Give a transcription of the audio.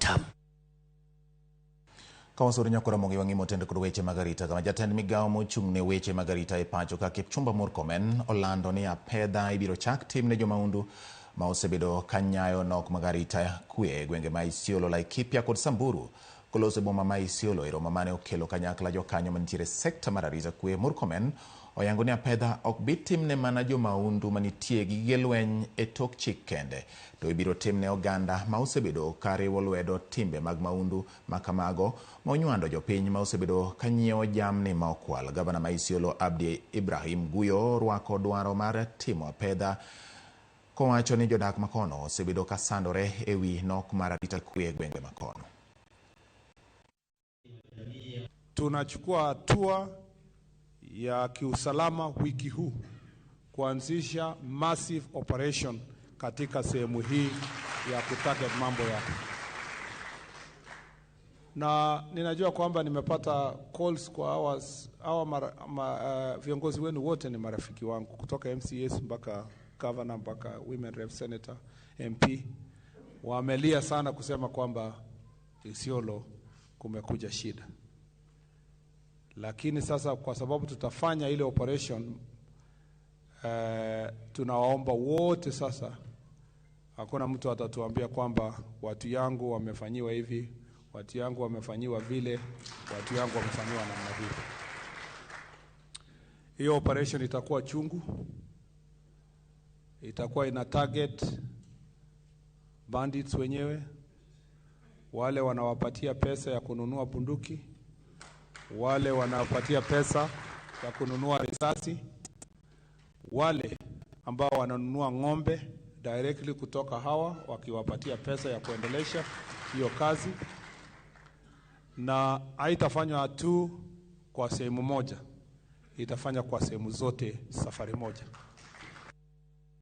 Watamu. Kawansoro nyakora mogi wang'i motende kod weche mag arita kama jatend migawo mochung' ne weche mag arita e pacho ka Kipchumba Murkomen olando ni apedha ibiro chak tim ne jomaundu ma osebedo ka nyayo nok mag arita kwe e gwenge ma Isiolo, Laikipia kod Samburu. Koloso e boma ma Isiolo e romo mane okelo kanyakla jokanyo mantiere e sekta mar arita kwe, Murkomen oyango ni apedha ok bi timne mana jomaundu manitie gi gige lweny e tok chik kende, to ibiro timne oganda ma osebedo ka riwo lwedo timbe mag maundu ma kamago ma onywando jopiny ma osebedo ka nyiewo jamni ma okwal. Gavana ma Isiolo Abdi Ibrahim Guyo orwako dwaro mar timo apedha kowacho ni jodak makono osebedo ka sandore e wi nok mar arita kwe e gwenge makono. Tunachukua hatua ya kiusalama wiki huu kuanzisha massive operation katika sehemu hii ya kutarget mambo yake, na ninajua kwamba nimepata calls kwa hawa viongozi wenu wote ni marafiki wangu kutoka MCAs mpaka governor mpaka women rep, senator, MP, wamelia sana kusema kwamba Isiolo kumekuja shida. Lakini sasa kwa sababu tutafanya ile operation, tunawaomba wote sasa, hakuna mtu atatuambia kwamba watu yangu wamefanyiwa hivi, watu yangu wamefanyiwa vile, watu yangu wamefanyiwa namna hii. Hiyo operation itakuwa chungu, itakuwa ina target bandits wenyewe, wale wanawapatia pesa ya kununua bunduki, wale wanawapatia pesa ya kununua risasi, wale ambao wananunua ng'ombe directly kutoka hawa wakiwapatia pesa ya kuendelesha hiyo kazi. Na haitafanywa tu kwa sehemu moja, itafanywa kwa sehemu zote safari moja.